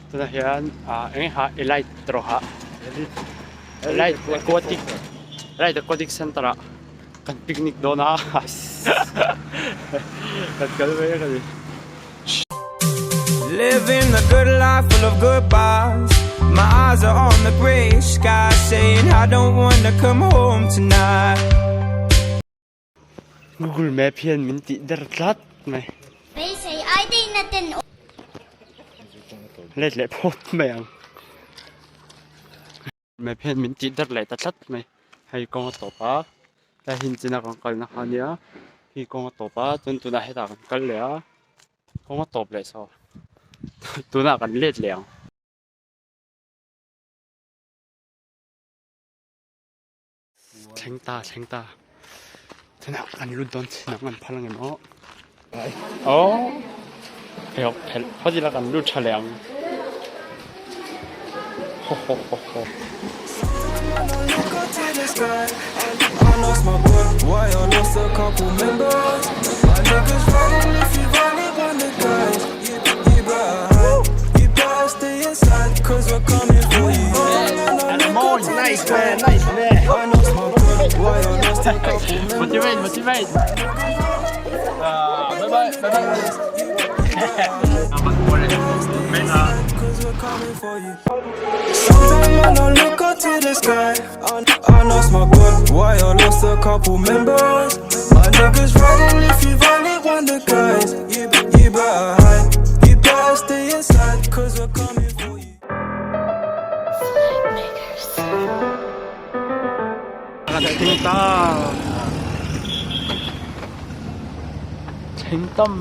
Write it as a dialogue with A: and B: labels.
A: Tunah hian ah eng nge kha elite tawh kha elite aquatic elite aquatic center ah kan picnic dawn a kan kal mek a ni.
B: Living the good life full of goodbyes My eyes are on the grey sky Saying I don't wanna come home tonight
A: Google Map hian min tih der tlat mai.
C: Beisei ai daihna ten aw.
A: Let leh phawt mai ang. Map hian min tih der leh ta tlat mai. Hei kawng a tawp a, tlai hin china kan kalna kha ania, khi kawng a tawp a, chuan tunah hetah kan kal leh a, kawng a tawp leh saw tunah kan let leh ang. Thleng ta thleng ta tunah kan lut dawn chin ang an phal ang em aw aw pheiawk phelh phawt ila kan lut tha leh ang ho ho ho ho.
D: Nice man, nice man.
A: Motivate, motivate. Ah, bye bye, bye bye.
B: Sometimes I don't look up to the sky. I lost my boy, why I lost a couple members. My niggas riding if you violate one the guys. You, you better hide, you better stay inside, cause we're coming for you.
A: Thleng ta. Thleng tam.